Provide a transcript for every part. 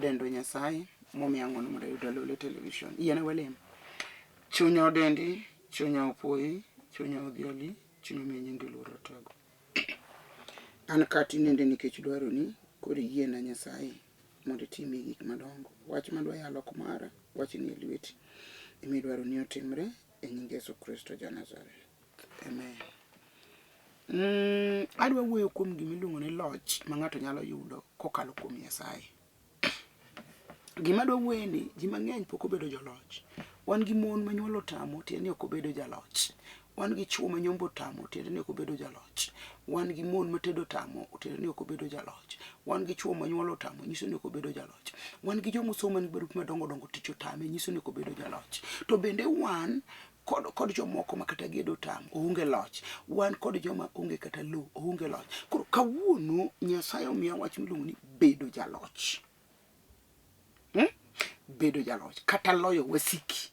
dendo Nyasaye momiya ng'wono mondo ayud alole television. Yiena walem. Chunya odendi, chunya opwoyi, chunya odhiali, chunya omiyo nyingi luor ratego. An ka tinende nikech dwaroni, koro iyiena Nyasaye mondo itimie gik madongo. Wach madwa yalo ok mara, wachni e lweti. Ema idwaro ni otimre e nying Yesu Kristo ja Nazareth. Amen. Adwa wuoyo kuom gima iluongo ni loch ma ng'ato nyalo yudo kokalo kuom Nyasaye. Gima adwa wuoye ni ji mang'eny pok obedo joloch. Wan gi mon ma nyuol otamo tiende ni ok obedo jaloch. Wan gi chuo ma nyombo otamo tiende ni ok obedo jaloch. Wan gi mon ma tedo otamo tiende ni ok obedo jaloch. Wan gi chuo ma nyuol otamo nyiso ni ok obedo jaloch. Wan gi joma osomo man gi barupe madongo dongo tich otame nyiso ni ok obedo jaloch. To bende wan kod jomoko ma kata gedo otamo oonge loch. Wan kod joma onge kata lowo oonge loch. Koro kawuono Nyasaye omiya wach miluongo ni bedo jaloch. Bedo jaloch kata loyo wasiki.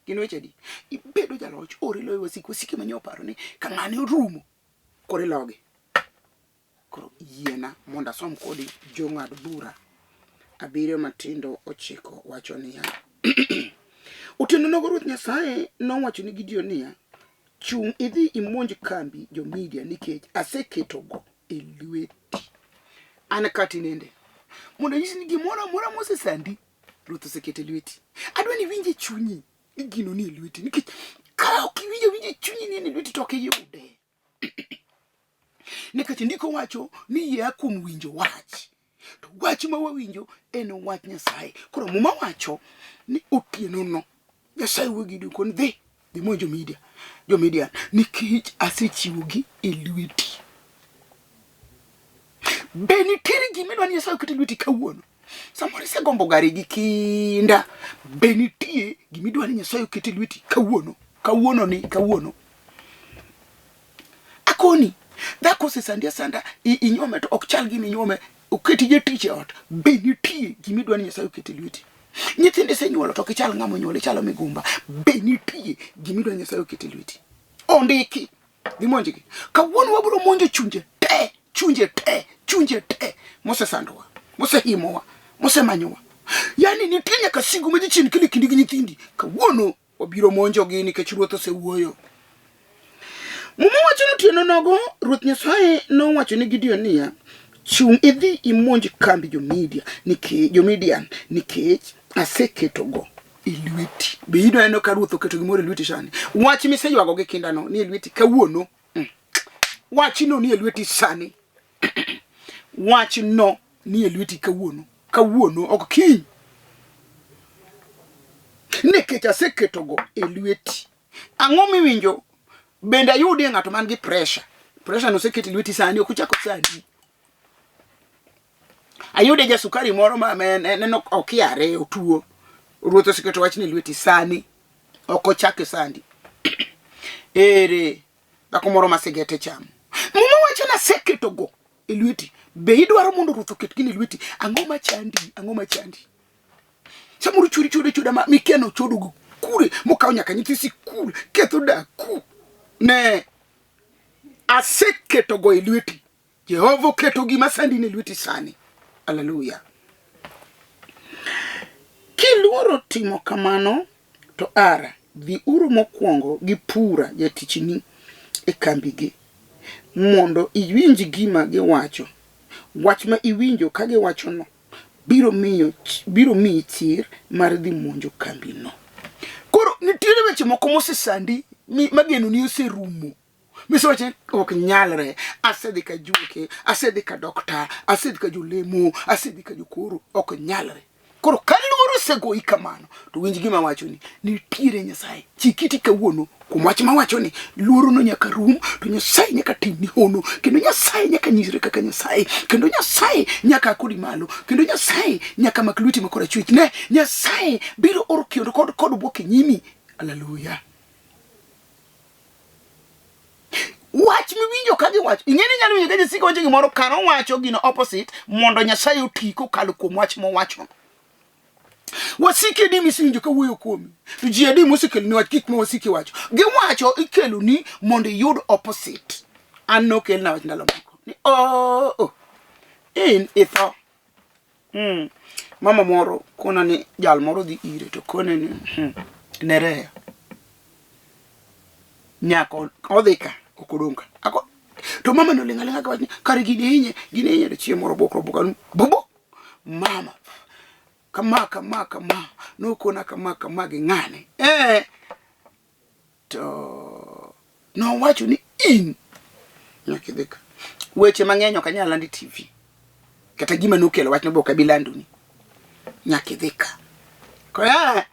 Gin weche adi? Ibedo jaloch or iloyo wasiki. Wasiki ma oparo ni ka ng'ani orumo koro ilogi. Koro yiena mondo asom kodi Jong'ad Bura 7:9 wacho niya, Otieno nogo Ruoth Nyasaye nowacho ni Gideon niya, Chung' idhi imonj kambi jo-Midian nikech aseketogo e lweti. An ka tinende mondo anyisi ni gimoro amora mosesandi Ruoth oseketo e lweti. Adwa ni iwinj e chunyi ni gino ni e lweti nikech ka ok iwinjo winjo e chunyi ni en e lweti to ok iyude. Nikech ndiko wacho ni yie a kuom winjo wach. To wach ma wawinjo en wach Nyasaye. Koro Muma wacho ni otieno no Nyasaye wuoyo gi Gideon ni dhi dhi monj jo-Midian jo-Midian nikech asechiwogi e lweti. Be nitiere gima idwa ni Nyasaye oket e lweti kawuono? Samoro isegombo gari gi kinda. Be nitie gima idwa ni Nyasaye oket e lweti kawuono? Kawuono ni kawuono. Akoni, dhako osesandi asanda, inyuome to ok chal gima inyuome, oketi jatich e ot. Be nitie gima idwa ni Nyasaye oket e lweti? Nyithindo isenyuolo to ok ichal ng'ama onyuolo, ichalo migumba. Be nitie gima idwa ni Nyasaye oket e lweti? Ondiki. Dhi monjgi. Kawuono wabiro monjo chunje te, chunje te, chunje te mosesandowa, mosehimowa, mosemanyowa. Yaani nitie nyaka sigu ma jachien kelo e kindi gi nyithindi. Kawuono wabiro monjogi nikech Ruoth osewuoyo. Muma wacho ni otieno nogo Ruoth Nyasaye nowacho ni Gideon niya, chung' idhi imonj kambi jo-Midia nikech jo-Midian nikech aseketogo e lweti. Be idwa neno ka Ruoth oketo gimoro e lweti sani? Wach miseywago gi kindano ni e lweti kawuono. Wachno ni e lweti sani. Wachno ni e lweti kawuono. Kawuono ok kiny. Nikech aseketogo e lweti. Ang'o miwinjo? Bende ayudie ng'ato man gi pressure. Pressure no oseket e lweti sani, ok ochako sani. Ayude jasukari moro ma neno okiare otuo. Ruoth oseketo wachni e lweti sani. Ok ochake sandi. Ere dhako moro ma sigete chamo. Muma wacho ni aseketogo e lweti. Be idwaro mondo Ruoth oket gini e lweti? Ang'o machandi? Ang'o machandi? Samoro churi chode choda ma mikeno chodo go kure mokawo nyaka nyithi sikul ketho daku. Ne aseketogo e lweti. Jehova oketo gima sandi ne lweti sani. Haleluya. Kiluoro timo kamano to ara dhiuru mokwongo gi Pura jatichni e kambigi mondo iwinj gima giwacho. Wach ma iwinjo ka giwachono biro miyo biro miyi chir mar dhi monjo kambino. Koro nitiere weche moko mosesandi ma genoni oserumo. Misewacho ok nyalre. Asedhi ka juoke, asedhi ka dokta, asedhi ka jolemo, asedhi ka jokoro, ok nyalre. Koro ka luoro osegoyi kamano, to winj gima awachoni, nitiere Nyasaye. Chik iti kawuono kuom wach mawacho ni luorono nyaka rum, to Nyasaye nyaka timni hono, kendo Nyasaye nyaka nyisre kaka Nyasaye, kendo Nyasaye nyaka akodi malo, kendo Nyasaye nyaka mak lweti ma korachwich. Ne, Nyasaye biro oro kiondo kod obwok e nyimi. Haleluya. Wach miwinjo ka giwacho, ing'e ni inyalo winjo ka jasiko wacho gimoro kar owacho gino opposite mondo Nyasaye oti kokalo kuom wach mowachono. Wasiki adi misewinjo ka wuoyo kuomi? To ji adi mosekeloni wach gik ma wasiki wacho? Giwacho ikeloni mondo iyud opposite. An nokelna wach ndalo moko ni oh, oh, in itho. Mama moro kona ni jal moro dhi ire to kone ni Nerea. Nyako odhi ka ok odong' ka. Ako to mama noling' aling'a ka wach ni kare gini hinye gini hinye to chieng' moro bukro buka bubu mama kama kama kama nokona kama kama gi ng'ane eh to nowacho ni in nyaka idhi ka. Weche mang'eny ok anyal lando e TV. Kata gima nokelo wachno be ok abi landoni. Nyaka idhi ka. Koya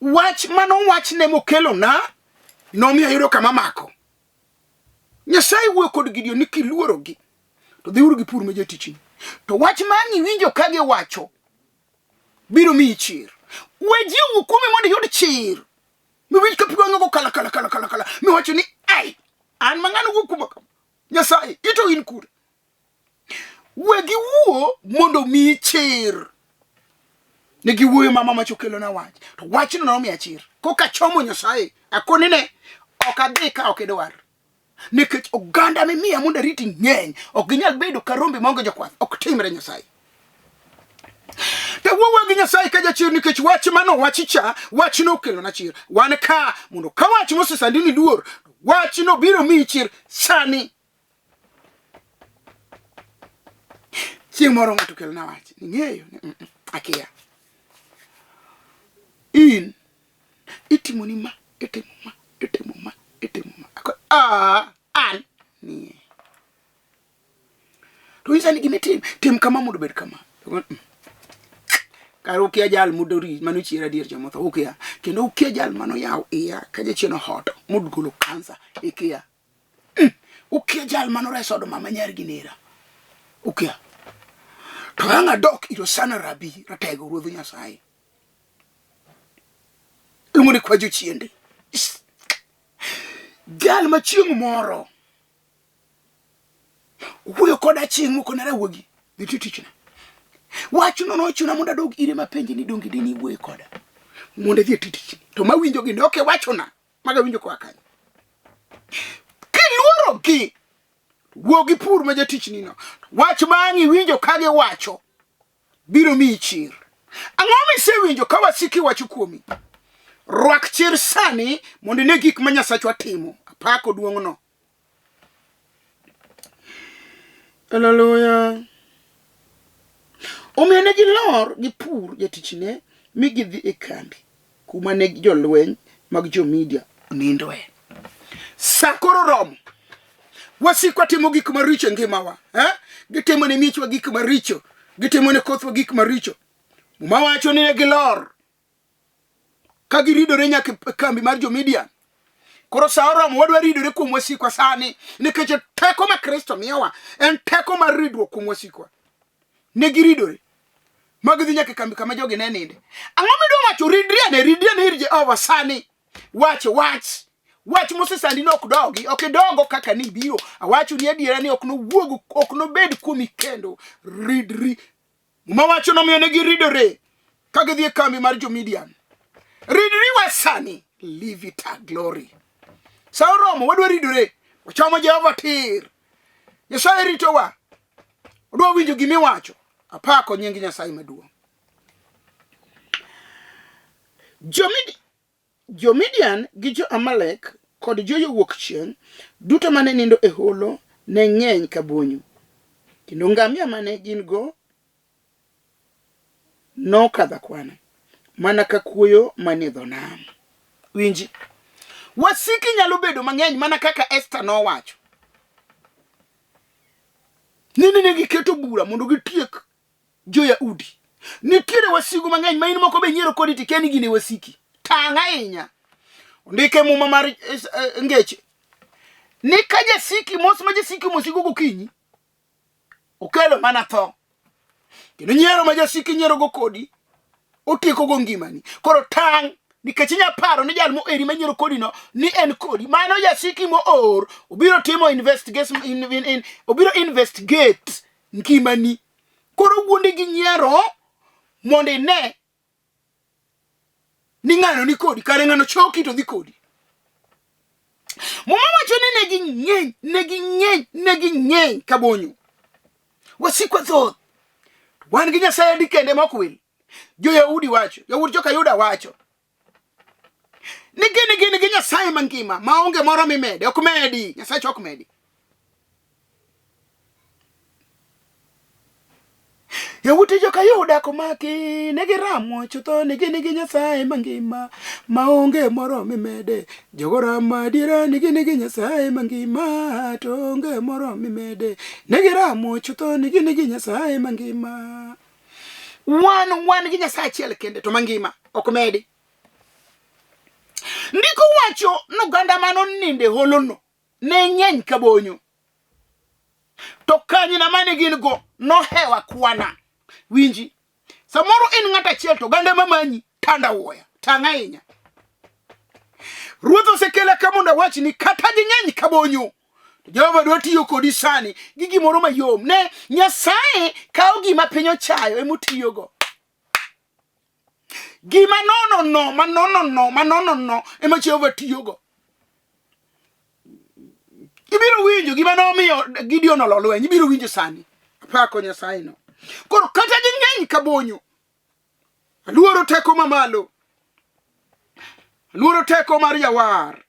wach manowachne mokelona nomiyo ayudo kama mako. Nyasaye wuoyo kod Gideon ni kiluorogi to dhiuru gi pur ma jatichni. To wach ma ang' iwinjo ka giwacho biro miyi chir. We ji owuo kuomi mondo iyud chir. Miwinj ka pi wang'i go kala kala kala kala kala. Miwacho ni ai an ma ng'ano wuok kuoma kama. Nyasaye ito in kure? We giwuo mondo omiyi chir. Ne giwuoyo mama macho kelona wach. To wachno nomiya chir. Koka chomo Nyasaye akoni ne ok adhi ka ok idwar. Nikech oganda mimiya mondo ariti ng'eny, ok ginyal bedo ka rombe maonge jokwath. Ok timre Nyasaye. To wuowa gi Nyasaye ka jachir nikech wach mano wachi cha, wachno okelona chir. Wan ka mondo ka wach mosesandi ni luor, wachno biro miyi chir sani. Chieng' moro ng'ato okelona wach, ning'eyo ni akia. In itimo ni ma, itimo ma, itimo ma, itimo ma. Ako, ah, an nie. To nyisa ni gima itim, tim kama mondo obed kama. Kare ukia jal mudori mano chier adier jomotho ukia. Kendo ukia jal mano yaw iya ka jachien ohoto modgolo kansa ikia. Ukia jal mano reso od mama nyar gi nera. Ukia. To ang' adok ir Osana Rabi Ratego Ruodh Nyasaye. Iluongo ni kwa jochiende. Jal ma chieng' moro wuoyo koda chieng' moko ne rawuogi dhi ti tichna. Wachno nochuna mondo adog ire mapenje ni donge dine iwuoyo koda mondo idhi ati tichni. To mawinjo gi ne ok iwachona maga winjo koa kanyo. Kiluorogi, wuo gi pur ma jatichnino. Wach ma ang' iwinjo ka giwacho biro miyi chir. Ang'o misewinjo ka wasiki wacho kuomi? Rwak chir sani mondo ine gik ma Nyasachwa timo. Apako duong'no. Haleluya. Omiyo ne gilor gi Pur jatichne mi gidhi e kambi kuma ne jolweny mag jo-Midia nindoe. Sa koro romo. Wasikwa timo gik maricho e ngimawa. Eh? Gitimo ne miechwa gik maricho. Gitimo ne kothwa gik maricho. Muma wacho ni ne gilor ka giridore nyaka e kambi mar jo-Midian. Koro sa oromo wadwa ridore kuom wasikwa sani nikech teko ma Kristo miyowa en teko mar ridruok kuom wasikwa. Ne giridore ma gidhi nyaka e kambi kama jogi ne ninde. Ang'o midwa wacho? Ridri ane, ridri ane ir Jehova sani. Wach, wach. Wach mosesandi no ok dogi, ok idogo kaka nibiro. Awacho ni adiera ni ok nowuog, ok nobed kuomi kendo. Ridri. Muma wacho nomiyo ne giridore ka gidhi e kambi mar jo-Midian. Ridri wa sani, leave it a glory. Sa oromo, wadwa ridore. Wachomo Jehova tir. Nyasaye ritowa. Odwa winjo gima iwacho. Apako nying Nyasaye maduong'. Jo-Midian gi jo-Amalek kod jo-yo wuok chieng' duto mane nindo e holo ne ng'eny ka bonyo, kendo ngamia mane gin-go nokadho akwana, mana ka kuoyo manie dho nam. Winji, wasiki nyalo bedo mang'eny mana kaka Esta nowacho ni ne giketo bura mondo gitiek Jo-Yahudi. Nitiere wasigu mang'eny ma in moko be nyiero kodi tikia ni gin e wasiki. Tang' ahinya. Ondike muma mar eh, eh, ngeche. Ni ka jasiki mos ma jasiki omosigo gokinyi, okelo mana tho. Kendo nyiero ma jasiki nyierogo kodi, otiekogo ngimani. Koro tang' nikech inya paro ni jal moeri manyiero kodi no ni en kodi. Mano jasiki moor obiro timo investigation in, in, in, obiro investigate ngimani. Koro wuondi gi nyiero mondo ine ni ng'ano ni kodi, kare ng'ano choki to dhi kodi. Muma wacho ni ne ging'eny, ne ging'eny, ne ging'eny ka bonyo. Wasikwa thoth. Wan gi Nyasaye adi kende ma ok wil. Jo-Yahudi wacho, Yawuot joka Yuda wacho ni gin gin gi Nyasaye mangima maonge moro mimede, ok medi, Nyasaye ok medi. Yawuot joka Yuda komaki ne giramo chutho ni gin gi Nyasaye mangima maonge moro mimede. Jogo ramo adiera ni gin gi Nyasaye mangima to onge moro mimede. Ne giramo chutho ni gin gi Nyasaye mangima. Wan wan gi Nyasaye achiel kende to mangima ok medi. Ndiko wacho ni oganda mane onindo e holono ne ng'eny ka bonyo. To kanyna mane gin go nohewa kwana. Winji, samoro in ng'at achiel to oganda mamanyi tanda wuoya, tang' ahinya. Ruoth osekela ka mondo awachni kata ging'eny ka bonyo. To Jehova dwa tiyo kodi sani gi gimoro mayom. Ne, Nyasaye kawo gima piny ochayo emotiyogo. Gima nono no, manono no, manono no ema Jehova tiyogo. Ibiro winjo gima nomiyo Gideon olo lweny, ibiro winjo sani. Apako Nyasaye no. Koro kata ging'eny ka bonyo, aluoro teko mamalo, aluoro teko mar jawar.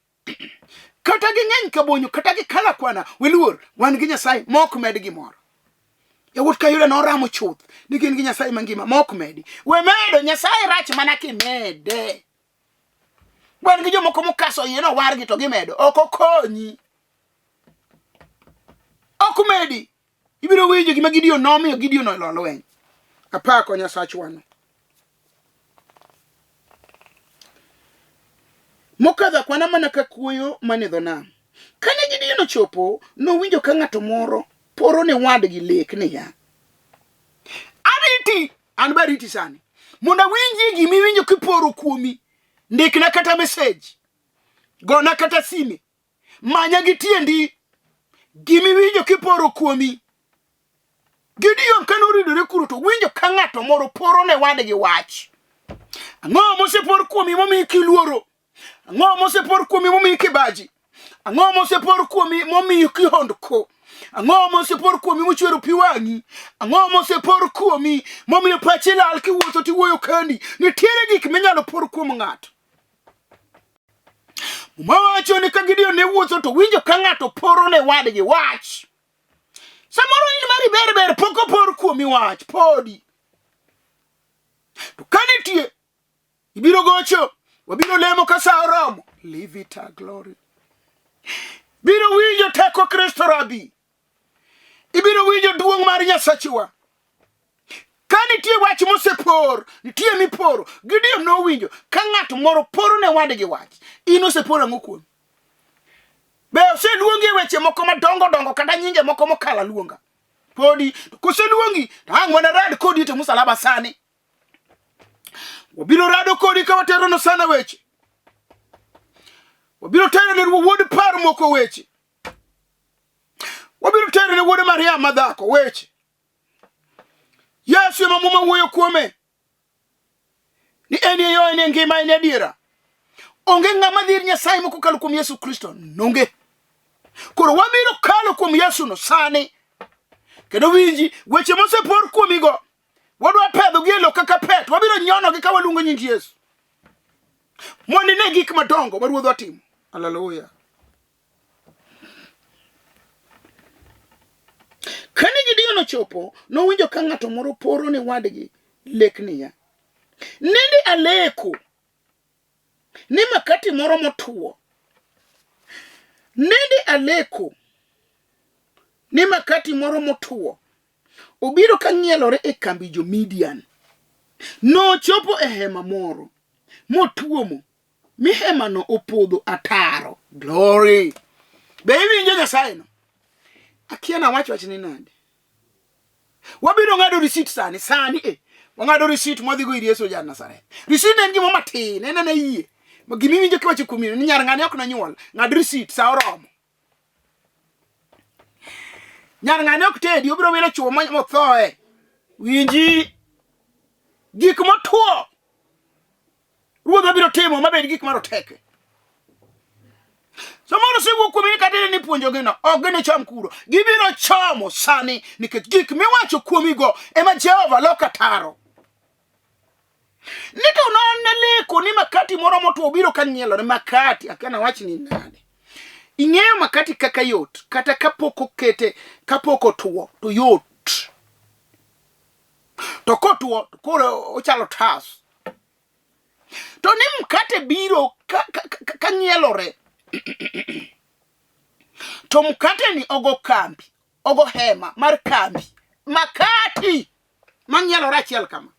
Kata ging'eny ka bonyo, kata gikalo akwana, weluor, wan gi Nyasaye ma ok med gimoro. Yawuot Kayuda noramo chuth ni gin gi Nyasaye mangima ma ok medi. We medo, Nyasaye rach mana kimede. Wan gi jomoko mokaso yie nowargi to gimedo. Ok okonyi. Ok medi. Ibiro winjo gima Gideon nomiyo Gideon olo lweny. Apako Nyasachwano. Mokadho akwana mana ka kuoyo mane dho nam. Kane Gideon ochopo, nowinjo ka ng'ato moro poro ne wadgi lek niya, Ariti, an be ariti sani, mondo awinjie gima iwinjo kiporo kuomi. Ndikna kata message, gona kata sime, manya gi tiendi gima iwinjo kiporo kuomi. Gideon kane oridore kuro to winjo ka ng'ato moro poro ne wadgi wach. Ang'o mosepor kuomi momiyi kiluoro? Ang'o mosepor kuomi momiyi kibaji? Ang'o mosepor kuomi momiyi kihondko? Ang'o mosepor kuomi mochwero pi wang'i? Ang'o mosepor kuomi momiyo pachi lal kiwuotho tiwuoyo kendi? Nitiere gik minyalo por kuom ng'ato. Muma wacho ni ka Gideon ne wuotho to winjo ka ng'ato poro ne wadgi wach. Samoro in mari ber ber pok opor kuomi wach podi. To ka nitie ibiro gocho, wabiro lemo ka sa oromo. Leave it a glory. Biro winjo teko Kristo Rabi. Ibiro winjo duong' mar Nyasachwa. Ka nitie wach mosepor, nitie miporo. Gideon nowinjo ka ng'at moro poro ne wadgi wach. In osepor ang'o kuomi? Be oseluongi e weche moko madongo dongo kata nyinge moko mokalo aluonga? Podi. To koseluongi, to ang' mana rad kodi to musalaba sani. Wabiro rado kodi ka watero no sana weche. Wabiro tero ne wuod par moko weche. Wabiro tero ne wuod Mariam madhako weche. Yesu ema Muma wuoyo kuome ni en e yo, en e ngima, en e adiera. Onge ng'ama dhi ir Nyasaye mokokalo kuom Yesu Kristo. Nonge. Koro wabiro kalo kuom Yesu no sani. Kendo winji weche mosepor kuomigo. Wadwa pedhogi e lo kaka pet. Wabiro nyonogi ka waluongo nying Yesu. Mondo ine gik madongo ma Ruodhwa timo. Haleluya. Kane Gideon ochopo, nowinjo ka ng'ato moro poro ne wadgi lek niya, Nende aleko ni makati moro motwo. Nende aleko ni makati moro motwo obiro ka ng'ielore e kambi jo-Midian. Nochopo e hema moro motuomo mi hemano opodho ataro. Glory! Be iwinjo Nyasaye no? Akia nawach wachni nade. Wabiro ng'ado risit sani, sani e. Wang'ado risit mwadhigo ir Yesu ja Nazareth. Risit ne en gima matin, en ane yie. Ma gima iwinjo kiwacho kuom ni nyar ng'ane ok nonyuol. Ng'ad risit, sa oromo. Nyar ng'ane ok tedi, obiro wilo chwo mothoe. Winji gik motwo Ruodhwa biro timo mabed gik maroteke. Samoro osewuok kuomi ni kata ni puonjogino ok ginicham kuro. Gibiro chamo sani nikech gik miwacho kuomigo ema Jehova loko ataro. Ni to none leko ni makati moro motwo biro ka nyielore makati, akia nawach ni nade. Ing'eyo makati kaka yot, kata kapok okete, kapok otwo to yot. To kotwo to koro ochalo tas. To ni mkate biro ka, ka, ka, ka nyielore. To mkate ni ogo kambi, ogo hema mar kambi. Makati mang'ielore achiel kama.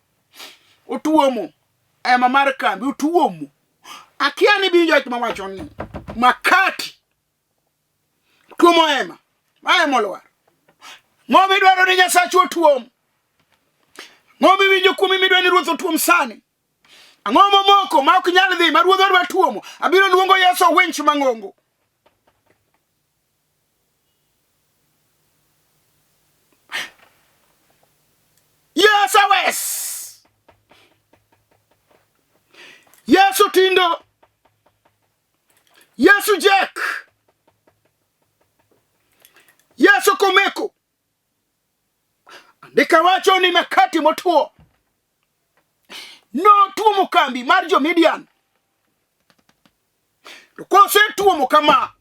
Otuomo hema mar kambi, otuomo. Akia ni binjo wach mawacho ni makati tuomo hema, ma hema olwar. Ng'o midwaro ni Nyasachu otuom? Ng'o miwinjo kuomi midwa ni Ruoth otuom sani? Ang'o momoko ma ok nyal dhi ma Ruodhwa dwa tuomo? Abiro luongo Yesu winch mang'ongo. Yesu awes. Yesu tindo. Yesu Jack. Yesu komeko. Andika wacho ni makati motwo notuomo kambi mar jo-Midian. To kosetuomo kama,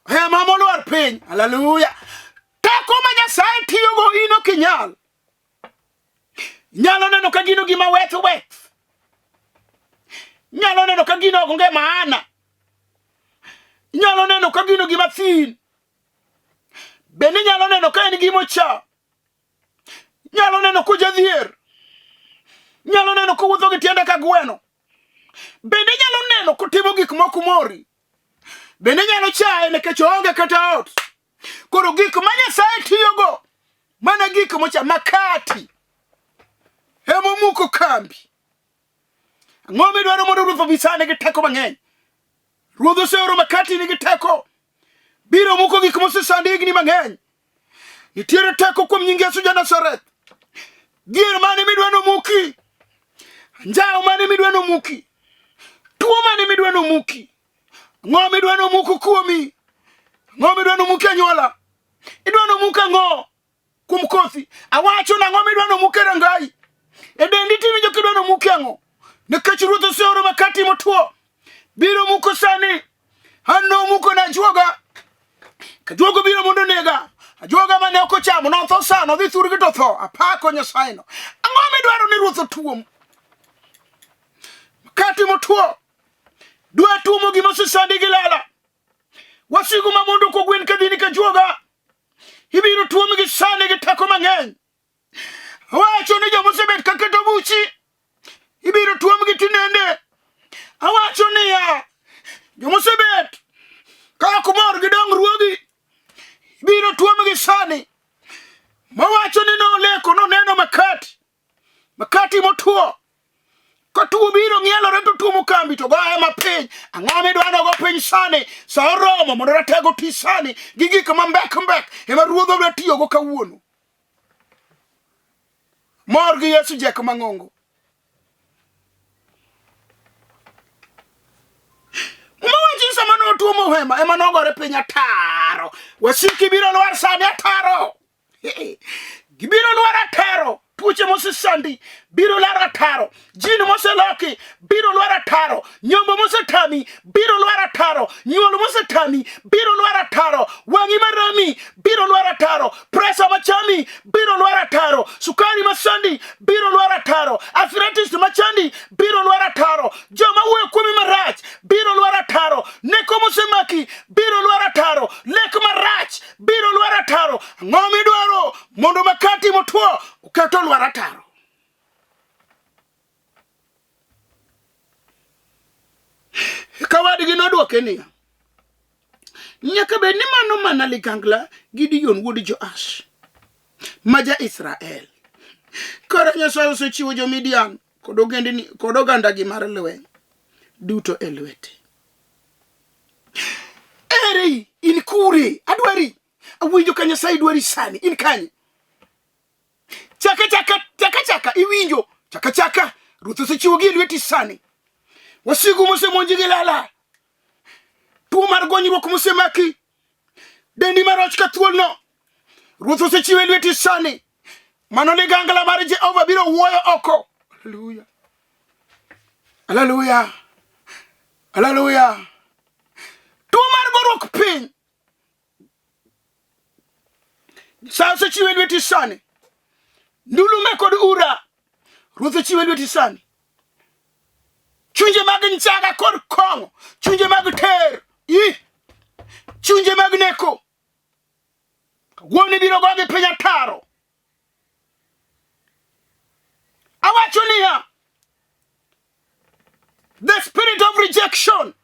hema molwar piny. Haleluya! Teko ma Nyasaye tiyogo in ok inyal. Nyalo neno ka gino gima weth weth. Nyalo neno ka gino onge maana. Nyalo neno ka gino gima thin. Bende nyalo neno ka en gima ocha. Nyalo neno kojadhier. Nyalo neno kowuotho gi tiende ka gweno. Bende nyalo neno kotimo gik moko mori. Bende nyalo chaye nikech oonge kata ot. Koro gik ma Nyasaye tiyogo mana gik mocha makati emomuko kambi. Ang'o midwaro mondo ruoth obi sani gi teko mang'eny? Ruoth oseoro makati nigi teko. Biro muko gik mosesandi higni mang'eny. Nitiere teko kuom nying Yesu ja Nazareth. Dhier mane midwa nomuki. Njawo mane midwa nomuki. Tuo mane midwa nomuki. Ang'o midwa nomuku kuomi? Ang'o midwa nomuki anyuola? Idwa nomuk ang'o kuom kothi? Awacho nang'o midwa nomuk e rangai? E dendi tiwinjo kidwa nomuki ang'o? Nikech Ruoth oseoro makati motwo. Biro muko sani. An nomuko na ajuoga. Kajuogo biro mondo onega. Ajuoga mane ok ochamo notho sano odhi thurgi to tho. Apako Nyasaye no. Ang'o midwaro ni Ruoth otuom? Makati motwo. Dwa tuomo gima osesandi gi lela. Wasigu ma mondo kogwen ka dhini kajuoga. Ibiro tuom gi sani gi teko mang'eny. Awacho ni joma osebet ka keto buchi ibiro tuom gi tinende. Awacho niya, joma osebet ka ok mor gi dongruogi ibiro tuom gi sani. Mawacho ni noleko noneno makati makati motwo ka tuo biro ng'ielore to tuomo kambi to goye mapiny. Ang'o midwa nogo piny sani? Sa oromo mondo ratego ti sani gi gik ma mbek mbek ema ruodhwa dwa tiyogo kawuono. Mor gi Yesu jek mang'ongo. Muma wacho ni sama notuomo hema ema nogore piny ataro. Wasiki biro lwar sani ataro. Gibiro lwar ataro. Tuoche mosesandi biro lwar ataro. Jin moseloki biro lwar ataro. Nyombo mosetami biro lwar ataro. Nyuol mosetami biro lwar ataro. Wang'i marami biro lwar ataro. Presa machami biro lwar ataro. Sukari masandi biro lwar ataro. Arthritis machandi biro lwar ataro. Joma wuoyo kuomi marach biro lwar ataro. Neko mosemaki biro lwar ataro. Lek marach biro lwar ataro. Ang'o midwaro mondo makati motwo oket olwar ataro? Eka wadgi nodwoke niya, Nyaka bed ni mano mana ligangla Gideon wuod Joash ma ja-Israel. Koro Nyasaye osechiwo jo-Midian kod ogendini kod ogandagi mar lweny duto e lwete. Ere in kure? Adwari. Awinjo ka Nyasaye dwari sani. In kanye? Chaka chaka chaka chaka iwinjo. Chaka chaka Ruoth osechiwogi e lweti sani. Wasigu mosemonji gi lala. Tuo mar gonyruok mosemaki. Dendi maroch ka thuolno. Ruoth osechiwe e lweti sani. Mano ligangla mar Jehova biro wuoyo oko. Haleluya. Haleluya. Haleluya. Tuo mar goruok piny. Nyasaye osechiwe lweti sani. Ndulume kod ura. Ruoth ochiwe lweti sani. Chunje mag njaga kod kong'o. Chunje mag ter. I. Chunje mag neko. Kawuono ibiro gogi piny ataro. Awacho niya, the spirit of rejection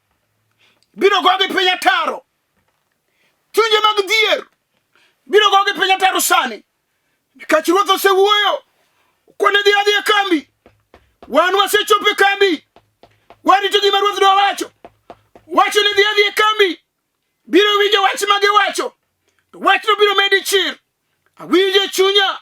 biro gogi piny ataro. Chunje mag dhier biro gogi piny ataro sani. Nikech Ruoth osewuoyo, kone dhi adhi e kambi. Wan wasechopo e kambi. Warito gima Ruoth dwa wacho. Wacho ni dhi adhi e kambi. Biro winjo wach ma giwacho. To wachno biro medi chir. Awinjo e chunya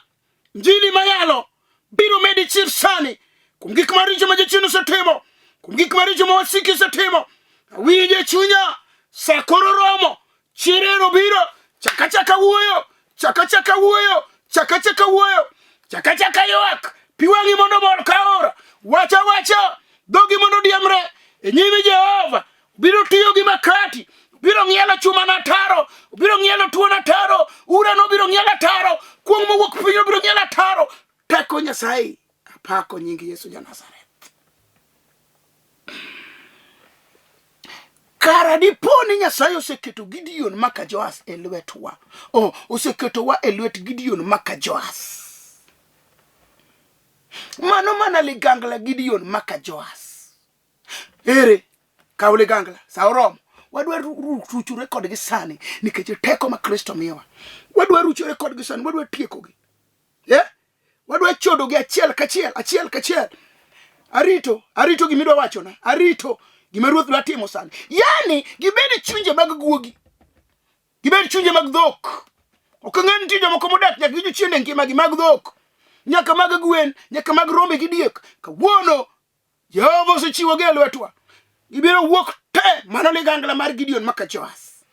njili mayalo biro medi chir sani kuom gik maricho ma jachien osetimo, kuom gik maricho ma wasiki osetimo. Awinjo e chunya sa koro romo, chireno biro, chaka chaka wuoyo, chaka chaka wuoyo, chaka chaka wuoyo, chaka chaka ywak, pi wang'i mondo omol ka aora, wacha wacha, dhogi mondo odiemre e nyimi Jehova. Biro tiyo gi makati, biro ng'ielo chuma na taro, biro ng'ielo tuo na taro, ura no biro ng'ielo ataro, kuong' mowuok piny no biro ng'ielo ataro. Teko Nyasaye, apako nying Yesu ja Nazareth. Kara dipo ni Nyasaye oseketo Gideon maka Joas e lwetwa. Oh, oseketowa e lwet Gideon maka Joas. Mano mana ligangla Gideon maka Joas. Ere, kaw ligangla, sa oromo. Wadwa ruchore kodgi sani nikech teko ma Kristo miyowa. Wadwa ruchore kodgi sani, wadwa tiekogi. Yeah? Wadwa chodogi achiel kachiel, achiel kachiel. Arito, arito gima idwa wachona. Arito gima Ruoth dwa timo sani. Yani, gibed chunje mag guogi. Gibed chunje mag dhok. Ok ang'e nitie jomoko modak nyaka gi jochiende ngimagi mag dhok. Nyaka mag gwen, nyaka mag rombe gi diek. Kawuono Jehova osechiwogi e lwetwa. Gibiro wuok te mano ligangla mar Gideon maka Joas.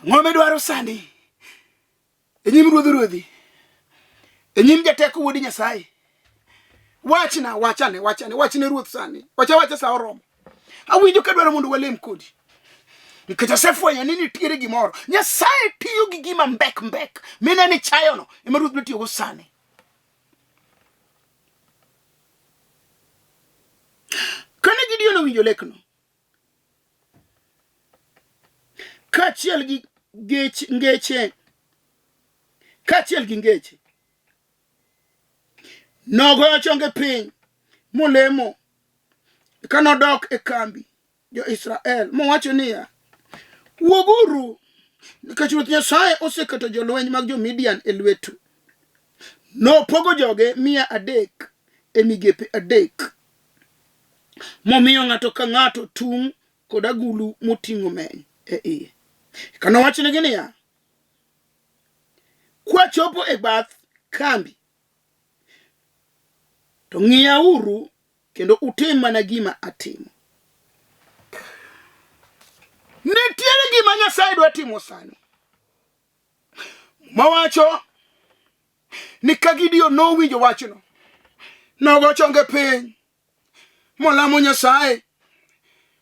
Ang'o midwaro sani? E nyim ruodh ruodhi. E nyim jateko wuod Nyasaye. Wachna, wachane, wachane, wachne ruoth sani. Wacha wacha sa oromo. Awinjo kadwaro mondo walem kodi. Nikech asefwenyo ni nitiere gimoro. Nyasaye tiyo gi gima mbek mbek. Minene chayono ema ruoth biro tiyogo sani. Kane Gideon owinjo lekno, kaachiel gi gech ngeche, kaachiel gi ngeche, nogoyo chonge piny molemo. Eka nodok e kambi jo-Israel mowacho niya, Wuoguru, nikech Ruoth Nyasaye oseketo jolweny mag jo-Midian e lwetu. Nopogo joge 300 e migepe adek, momiyo ng'ato ka ng'ato tung' kod agulu moting'o meny e iye. Eka nowachonegi niya, Kwachopo e bath kambi, to ng'iyauru kendo utim mana gima atimo. Nitiere gima Nyasaye dwa timo sani. Mawacho ni ka Gideon nowinjo wachno, nogo chonge piny molamo Nyasaye,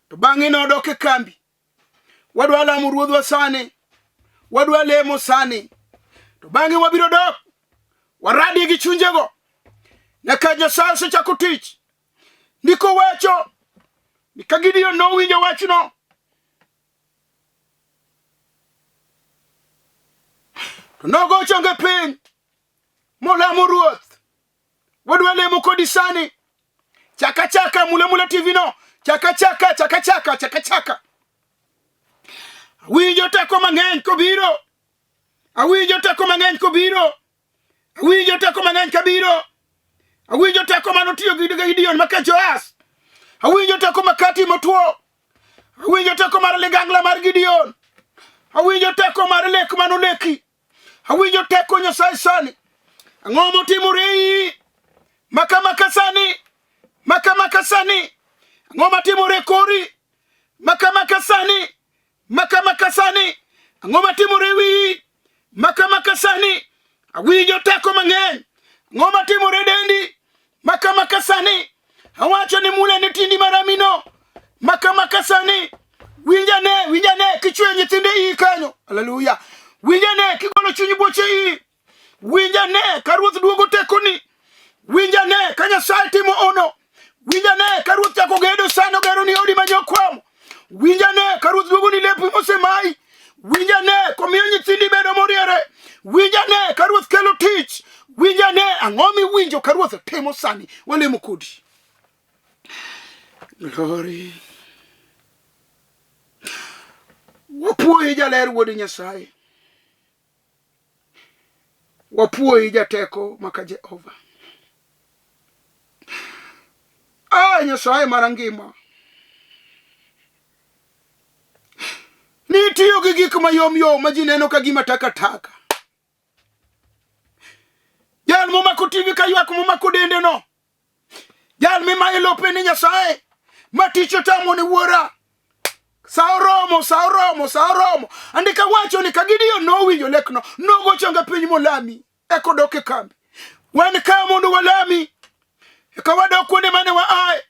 to bang'e nodok e kambi. Wadwa lamo Ruodhwa sani, wadwa lemo sani, to bang'e wabiro dok waradi gi chunjego nyaka Nyasaye osechako tich. Ndiko wacho ni ka Gideon nowinjo wachno, to nogo chonge piny molamo Ruoth. Wadwa lemo kodi sani. Chaka chaka mula mula TV no. Chaka chaka chaka chaka chaka chaka. Awinjo teko mang'eny kobiro. Awinjo teko mang'eny kobiro. Awinjo teko mang'eny kabiro. Awinjo teko mane otiyo gi Gideon maka Joas. Awinjo teko makati motwo. Awinjo teko mar ligangla mar Gideon. Awinjo teko mar lek mane oleki. Awinjo teko Nyasaye sani. Ang'o motimore iyi? Maka maka sani. Maka maka sani. Ang'o matimore kori? Maka maka sani. Maka maka sani. Ang'o matimore wiyi? Maka maka sani. Awinjo teko mang'eny. Ang'o matimore dendi? Maka maka sani awacho ni mula ne tindi maramino. Maka maka sani winja ne, winja ne kichweyo nyithinde iyi kanyo. Haleluya. Winja ne kigolo chuny boche iyi. Winja ne ka Ruoth duogo tekoni. Winja ne ka Nyasaye timo ono. Winja ne ka Ruoth chako gedo sani ogero ni odi manyokwamo. Winja ne ka Ruoth duogo ni lepi mosemayi. Winja ne komiyo nyithindi bedo moriere. Winja ne ka Ruoth kelo tich. Winja ne ang'o miwinjo ka Ruoth timo sani. Walemo kodi. Glory. Wapuoyi jaler wuod Nyasaye. Wapuoyi jateko maka Jehova. A Nyasaye mara ngima. Nitiyo gi gik mayom yom ma ji neno ka gima taka taka. Jal momako TV ka ywak momako dende no. Jal mimayo lope ni Nyasaye ma tich otamo ni wuora. Sa oromo, sa oromo, sa oromo. Andika wacho ni ka Gideon nowinjo lekno, nogo chonge piny molami, eka odok e kambi. Wan ka mondo walami, eka wadok kuonde mane waaye.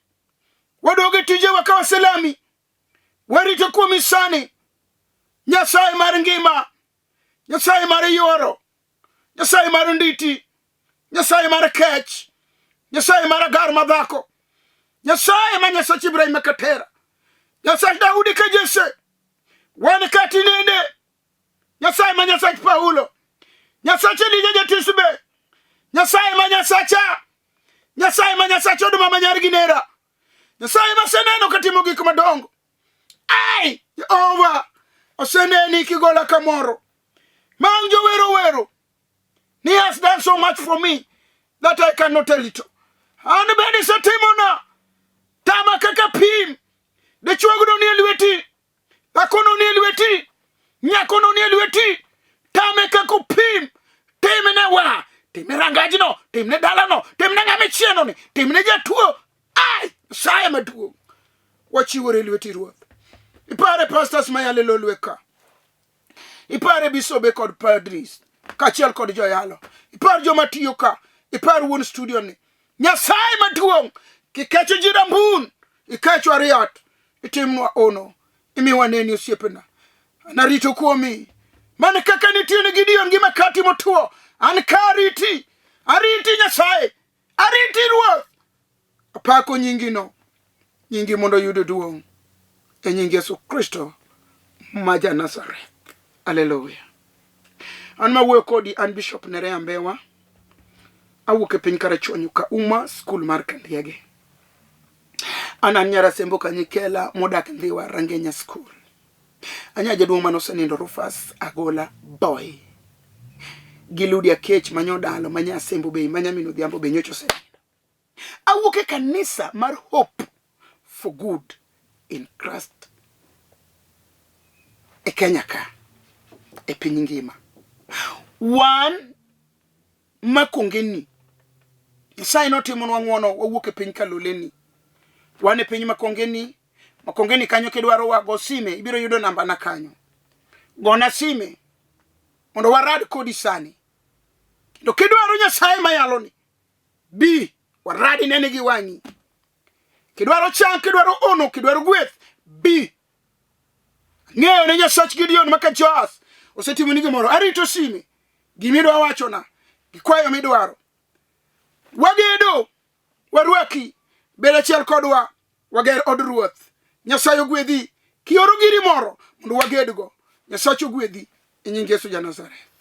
Wadog e tijewa ka waselami. Warito kuomi sani. Nyasaye mar ngima, Nyasaye mar yuoro, Nyasaye mar nditi, Nyasaye mar kech, Nyasaye mar Agar madhako, Nyasaye ma Nyasach Ibrahim Katera, Nyasach Daudi ka Jesse, wan ka tinende, Nyasaye ma Nyasach Paulo, Nyasach Elija Jatisbe, Nyasaye ma Nyasacha, Nyasaye ma Nyasach Oduma ma nyar gi nera, Nyasaye ma aseneno katimo gik madongo. Ai, Jehova, oseneni kigola kamoro. Mang jowero wero. He has done so much for me that I cannot tell it. An bende isetimona. Tama kaka pim. Dichuogno nie lweti. Dhakono nie lweti. Nyakono nie lweti. Tame kaka opim. Timne wa. Timne rangajno. Timne dalano. Timne ng'ama ichienoni. Timne jatuo. Ai, Nyasaye maduong'. Wachiwore e lweti Ruoth. Ipare pastors mayale lolwe ka. Ipare bisobe kod padris kaachiel kod joyalo. Ipar joma tiyo ka. Ipar wuon studio ni. Nyasaye maduong' kikecho ji rambun, ikecho ariat, itimnwa ono, imiwa neni osiepena. Anarito kuomi. Mana kaka nitie ne Gideon gi makati motwo, an ka ariti, ariti Nyasaye, ariti Ruoth. Apako nyingino, nyingi mondo oyud duong' e nying Yesu Kristo ma ja Nazareth. Haleluya. An mawuoyo kodi an Bishop Nerea Mbewa. Awuok e piny Karachuonyo Kauma, skul mar Kandiege. An an Nyarasembo Kanyikela modak Ndhiwa Rangenya School. Anya jaduong' mane osenindo Rufus Agola Boy. Gi Ludi Akech manyodalo manya Asembo Bei manya min Odhiambo be nyocha osenindo. Awuok e kanisa mar Hope for Good in Christ e Kenya ka e piny ngima. Wan Makongeni Nyasaye notimonwa ng'wono wawuok e piny Kaloleni. Wan e piny Makongeni. Makongeni kanyo kidwaro wa go sime ibiro yudo namba na kanyo. Gona sime mondo warad kodi sani. Kendo kidwaro Nyasaye mayaloni bi waradi nene gi wang'i. Kidwaro chang, kidwaro ono, kidwaro gweth, bi. Ng'eyo ne Nyasach Gideon maka Joas osetimoni gimoro. Arito sime, gimidwa wachona, gi kwayo midwaro. Wagedo, warwaki, bed achiel kodwa, wager od Ruoth. Nyasaye ogwedhi. Kioro giri moro mondo wagedgo. Nyasache ogwedhi e nying Yesu ja Nazareth.